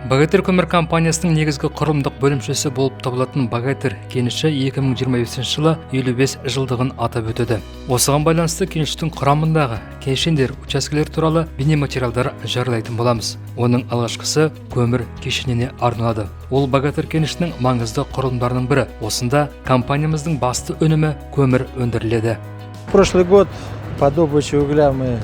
Богатырь көмір компаниясының негізгі құрылымдық бөлімшесі болып табылатын Богатырь кеніші 2025 жылы 55 жылдығын атап өтеді. Осыған байланысты кеніштің құрамындағы кешендер, учаскелер туралы бейнематериалдар жариялайтын боламыз. Оның алғашқысы көмір кешеніне арналады. Ол Богатырь кенішінің маңызды құрылымдарының бірі. Осында компаниямыздың басты өнімі көмір өндіріледі. Прошлый год по добыче угля мы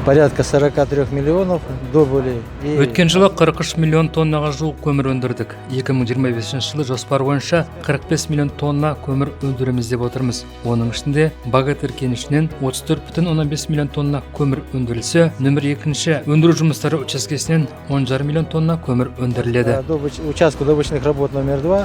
порядка 43 миллионов добыли. И Өткен жылы 43 миллион тоннаға жуық көмір өндірдік. 2025 жылы жоспар бойынша 45 миллион тонна көмір өндіреміз деп отырмыз. Оның ішінде Богатырь кенішінен 34,5 миллион тонна көмір өндірілсе, нөмір екінші өндіру жұмыстары учаскесінен 10,5 миллион тонна көмір өндіріледі. Участку добычных работ номер 2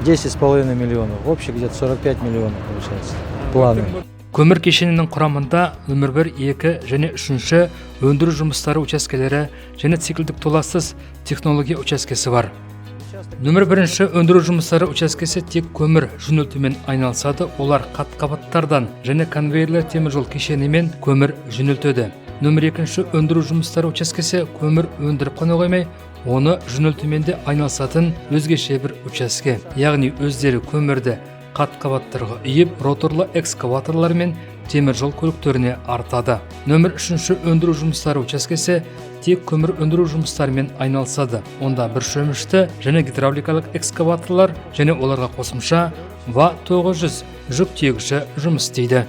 10,5 миллионов. Общий где-то 45 миллионов получается. Планы. Көмір кешенінің құрамында нөмір 1, 2 және 3 өндіру жұмыстары учаскелері және циклдік толассыз технология учаскесі бар. Нөмір бірінші өндіру жұмыстары учаскесі тек көмір жөнелтумен айналысады. Олар қат-қабаттардан және конвейерлі теміржол кешенімен көмір жөнелтеді. Нөмір екінші өндіру жұмыстары учаскесі көмір өндіріп қана қоймай, оны жөнелтумен де айналысатын өзгеше бір учаске. Яғни өздері көмірді қат-қабаттарға үйіп, роторлы экскаваторлар мен теміржол көліктеріне артады. Нөмір үшінші өндіру жұмыстары учаскесі тек көмір өндіру жұмыстарымен айналысады. Онда бір шөмішті және гидравликалық экскаваторлар және оларға қосымша ВА 900 жүк тиегіші жұмыс істейді.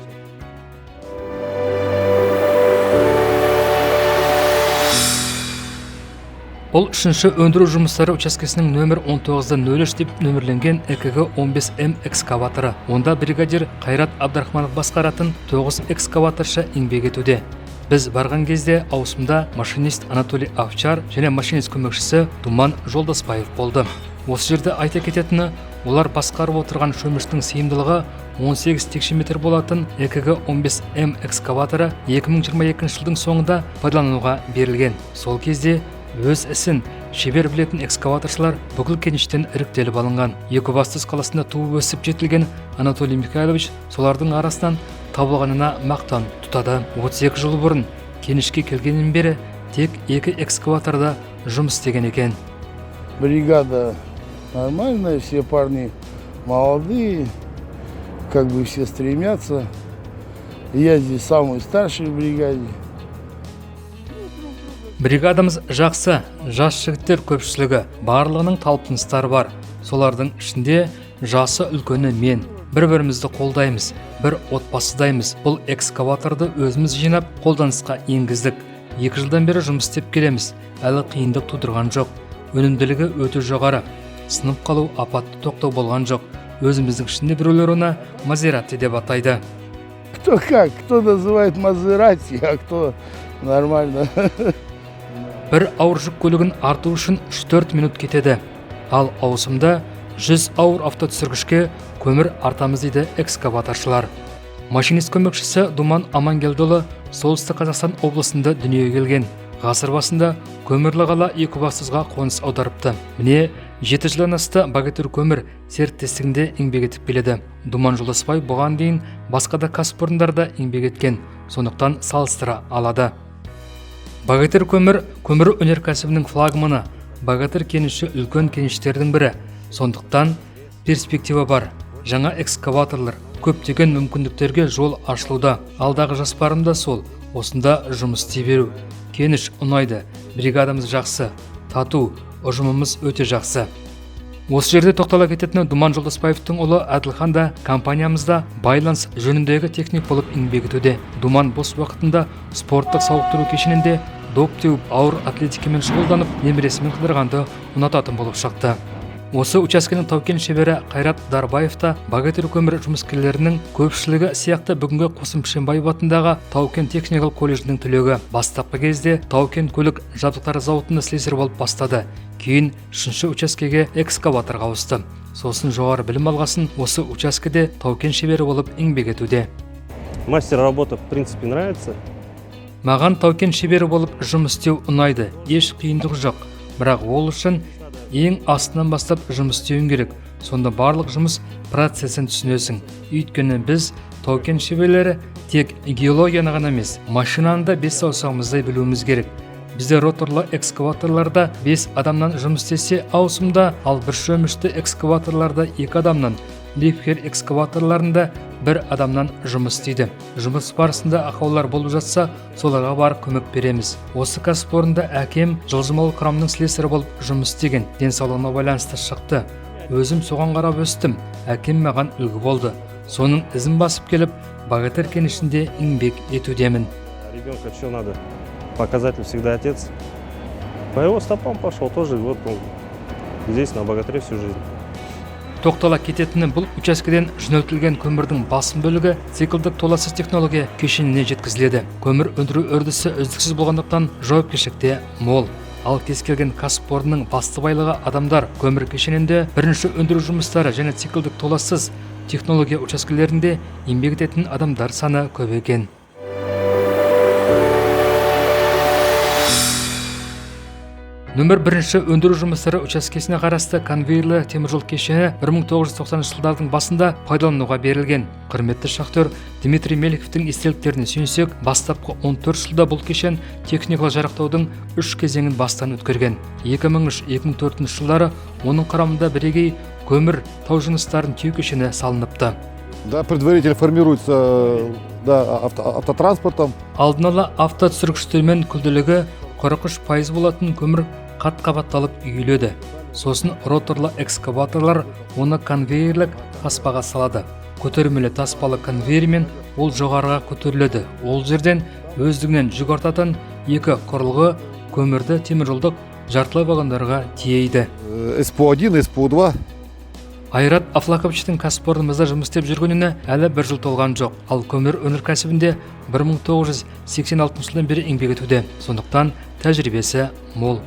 Бұл үшінші өндіру жұмыстары учаскесінің нөмір 19.03 деп нөмірленген ЭКГ 15М экскаваторы. Онда бригадир Қайрат Абдрахманов басқаратын 9 экскаваторшы еңбек етуде. Біз барған кезде ауысымда машинист Анатолий Овчар және машинист көмекшісі Думан Жолдасбаев болды. Осы жерде айта кететіні, олар басқарып отырған шөміштің сыйымдылығы 18 текше метр болатын ЭКГ 15М экскаваторы 2022 жылдың соңында пайдалануға берілген. Сол кезде өз ісін шебер білетін экскаваторшылар бүкіл кеніштен іріктеліп алынған. Екібастұз қаласында туып өсіп жетілген Анатолий Михайлович солардың арасынан табылғанына мақтан тұтады. 32 жыл бұрын кенішке келгеннен бері тек екі экскаваторда жұмыс істеген екен. Бригада нормальная, все парни молодые, как бы все стремятся. Я здесь самый старший в бригаде. Бригадамыз жақсы, жас жігіттер көпшілігі, барлығының талпыныстары бар. Солардың ішінде жасы үлкені мен. Бір-бірімізді қолдаймыз, бір отбасыдаймыз. Бұл экскаваторды өзіміз жинап, қолданысқа енгіздік. 2 жылдан бері жұмыс істеп келеміз, әлі қиындық тудырған жоқ. Өнімділігі өте жоғары. Сынып қалу, апатты тоқтау болған жоқ. Өзіміздің ішінде біреулер оны Мазерати деп атайды. Кто как, кто называет Мазерати, а кто нормально. Бір ауыр жүк көлігін арту үшін 3-4 минут кетеді. Ал ауысымда 100 ауыр автотүсіргішке көмір артамыз дейді экскаваторшылар. Машинист көмекшісі Думан Амангелдіұлы Солтүстік Қазақстан облысында дүниеге келген. Ғасыр басында көмірлі қала Екібастұзға қоныс аударыпты. Міне, 7 жылдан асты Богатырь көмір серіктестігінде еңбек етіп келеді. Думан Жолдасбай бұған дейін басқа да кәсіпорындарда еңбек еткен, сондықтан салыстыра алады. Богатырь көмір көмір өнеркәсібінің флагманы. Богатырь кеніші үлкен кеніштердің бірі. Сондықтан перспектива бар. Жаңа экскаваторлар, көптеген мүмкіндіктерге жол ашылуда. Алдағы жоспарым да сол, осында жұмыс істей беру. Кеніш ұнайды, бригадамыз жақсы, тату, ұжымымыз өте жақсы. Осы жерде тоқтала кететіні, Думан Жолдасбаевтың ұлы Әділхан да компаниямызда байланыс жөніндегі техник болып еңбек етуде. Думан бос уақытында спорттық сауықтыру кешенінде доп теуіп, ауыр атлетикамен шұғылданып, немересімен қыдырғанды ұнататын болып шықты. Осы учаскенің тау-кен шебері Қайрат Дарбаев та Богатырь көмір жұмыскерлерінің көпшілігі сияқты бүгінгі Қосым Пішенбаев атындағы тау-кен техникалық колледжінің түлегі. Бастапқы кезде тау-кен көлік жабдықтары зауытында слесарь болып бастады. Кейін үшінші учаскеге экскаваторға ауысты. Сосын жоғары білім алғасын осы учаскеде тау-кен шебері болып еңбек етуде. Мастер работа, в принципе, нравится. Маған тау-кен шебері болып жұмыс істеу ұнайды, еш қиындық жоқ. Бірақ ол үшін ең астынан бастап жұмыс істеуің керек. Сонда барлық жұмыс процесін түсінесің. Өйткені біз тау-кен шеберлері тек геологияны ғана емес, машинаны да бес саусағымыздай білуіміз керек. Бізде роторлы экскаваторларда 5 адамнан жұмыс істесе ауысымда, ал бір шөмішті экскаваторларда 2 адамнан, лифтер экскаваторларында 1 адамнан жұмыс істейді. Жұмыс барысында ақаулар болып жатса, соларға барып көмек береміз. Осы кәсіпорында әкем жылжымалы құрамның слесарі болып жұмыс істеген, денсаулығына байланысты шықты. Өзім соған қарап өстім, әкем маған үлгі болды. Соның ізін басып келіп, Богатырь кенішінде еңбек етудемін. Ребенка что надо? Показатель всегда отец. По его стопам пошел тоже, вот он здесь, на Богатыре всю жизнь. Тоқтала кететіні, бұл учаскеден жөнелтілген көмірдің басым бөлігі циклдік толассыз технология кешеніне жеткізіледі. Көмір өндіру үрдісі үздіксіз болғандықтан жауапкершілік те мол. Ал кез келген кәсіпорынның басты байлығы адамдар. Көмір кешенінде бірінші өндіру жұмыстары және циклдік толассыз технология учаскелерінде еңбек ететін адамдар саны көп екен. Нөмір бірінші өндіру жұмыстары учаскесіне қарасты конвейерлі теміржол кешені 1990 жылдардың басында пайдалануға берілген. Құрметті шахтер Дмитрий Мелиховтың естеліктеріне сүйенсек, бастапқы 14 жылда бұл кешен техникалық жарақтаудың 3 кезеңін бастан өткерген. 2003-2004 жылдары оның құрамында бірегей көмір тау жыныстарын тиеу кешені салыныпты. Да, предварительно формируется, да, автотранспортом. Алдын ала автотүсіргіштермен күлділігі 43% болатын көмір қат-қабатталып үйіледі. Сосын роторлы экскаваторлар оны конвейерлік таспаға салады. Көтермелі таспалы конвейермен ол жоғарыға көтеріледі. Ол жерден өздігінен жүк артатын екі құрылғы көмірді теміржолдық жартылай вагондарға тиейді. СПО-1, СПО-2. Айрат Афлаковичтің кәсіпорнымызда жұмыс істеп жүргеніне әлі бір жыл толған жоқ. Ал көмір өнеркәсібінде 1986 жылдан бері еңбек етуде. Сондықтан тәжірибесі мол.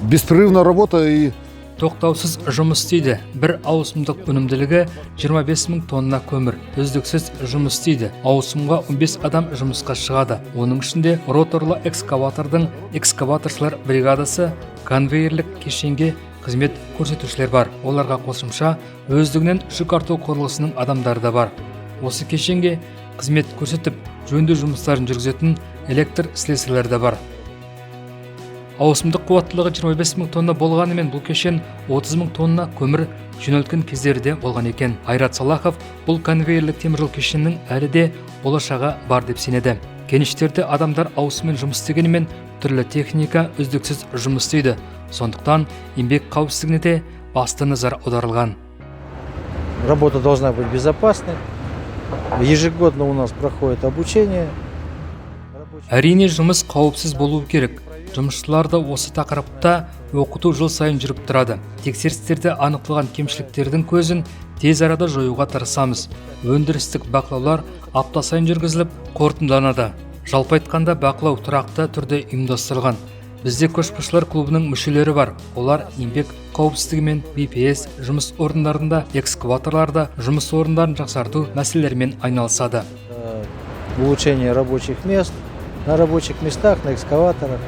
Беспрерывная работа и тоқтаусыз жұмыс істейді. Бір ауысымдық өнімділігі 25 мың тонна көмір. Үздіксіз жұмыс істейді. Ауысымға 15 адам жұмысқа шығады. Оның ішінде роторлы экскаватордың экскаваторшылар бригадасы, конвейерлік кешенге қызмет көрсетушілер бар. Оларға қосымша өздігінен жүк арту құрылғысының адамдары да бар. Осы кешенге қызмет көрсетіп, жөндеу жұмыстарын жүргізетін электр слесарьлері де бар. Ауысымдық қуаттылығы 25 мың тонна болғанымен бұл кешен 30 мың тонна көмір жөнелткен кездері де болған екен. Айрат Салахов бұл конвейерлік теміржол кешенінің әлі де болашағы бар деп сенеді. Кеніштерде адамдар ауысыммен жұмыс істегенімен түрлі техника үздіксіз жұмыс істейді. Сондықтан еңбек қауіпсіздігіне де басты назар аударылған. Работа должна быть безопасной. Ежегодно у нас проходит обучение. Әрине, жұмыс қауіпсіз болуы керек. Жұмысшыларды осы тақырыпта оқыту жыл сайын жүріп тұрады. Тексерістерде анықталған кемшіліктердің көзін тез арада жоюға тырысамыз. Өндірістік бақылаулар апта сайын жүргізіліп, қорытындыланады. Жалпы айтқанда, бақылау тұрақты түрде ұйымдастырылған. Бізде көшбасшылар клубының мүшелері бар. Олар еңбек қауіпсіздігі мен BPS жұмыс орындарында, экскаваторларда жұмыс орындарын жақсарту мәселелерімен айналысады. Улучшение рабочих мест, на рабочих местах, на экскаваторах.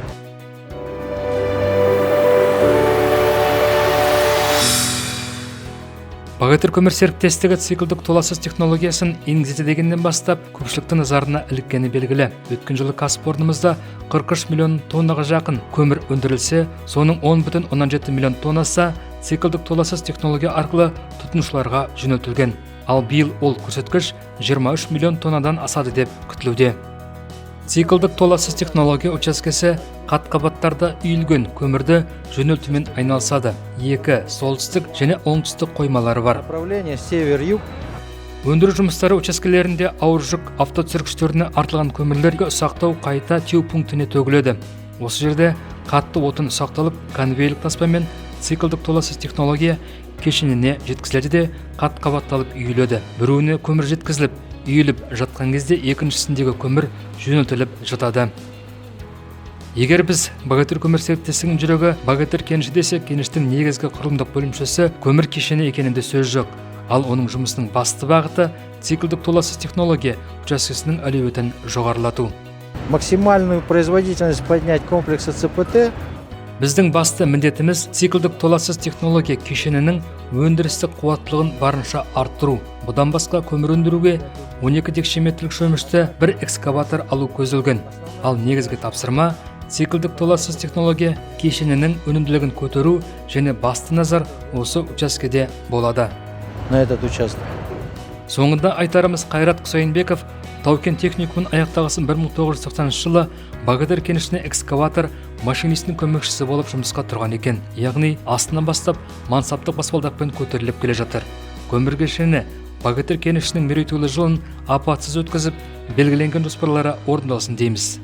Богатырь көмір серіктестігі циклдік толассыз технологиясын енгізеді дегеннен бастап көпшіліктің назарына іліккені белгілі. Өткен жылы кәсіпорнымызда 43 миллион тоннаға жақын көмір өндірілсе, соның 10,7 миллион тоннасы циклдік толассыз технология арқылы тұтынушыларға жөнелтілген. Ал биыл ол көрсеткіш 23 миллион тоннадан асады деп күтілуде. Циклдік толассыз технология учаскесі қат-қабаттарда үйілген көмірді жөнелтумен айналысады. Екі солтүстік және оңтүстік қоймалары бар. Направление север-юг. Өндіру жұмыстары учаскелерінде ауыр жүк автотүсіргіштеріне артылған көмірлерге ұсақтау қайта тиеу пунктіне төгіледі. Осы жерде қатты отын ұсақталып, конвейерлік таспамен циклдік толассыз технология кешеніне жеткізіледі де қат-қабатталып үйіледі. Біреуіне көмір жеткізіліп, үйіліп жатқан кезде екіншісіндегі көмір жөнелтіліп жатады. Егер біз Богатырь көмір серіктестігінің жүрегі Богатырь кеніші десек, кеніштің негізгі құрылымдық бөлімшесі көмір кешені екенінде сөз жоқ. Ал оның жұмысының басты бағыты циклдік толассыз технология учаскесінің әлеуетін жоғарылату. Максимальную производительность поднять комплекса ЦПТ. Біздің басты міндетіміз циклдік толассыз технология кешенінің өндірістік қуаттылығын барынша арттыру. Бұдан басқа көмір өндіруге 12 текше метрлік шөмішті бір экскаватор алу көзделген. Ал негізгі тапсырма Циклдік толассыз технология кешенінің өнімділігін көтеру және басты назар осы учаскеде болады. На этот участок. Соңында айтарымыз, Қайрат Құсайынбеков тау-кен техникумын аяқтағасын 1990 жылы Богатырь кенішіне экскаватор машинистінің көмекшісі болып жұмысқа тұрған екен. Яғни астынан бастап мансаптық баспалдақпен көтеріліп келе жатыр. Көмір кешені Богатырь кенішінің мерейтойлы жылын апатсыз өткізіп, белгіленген жоспарлары орындалсын дейміз.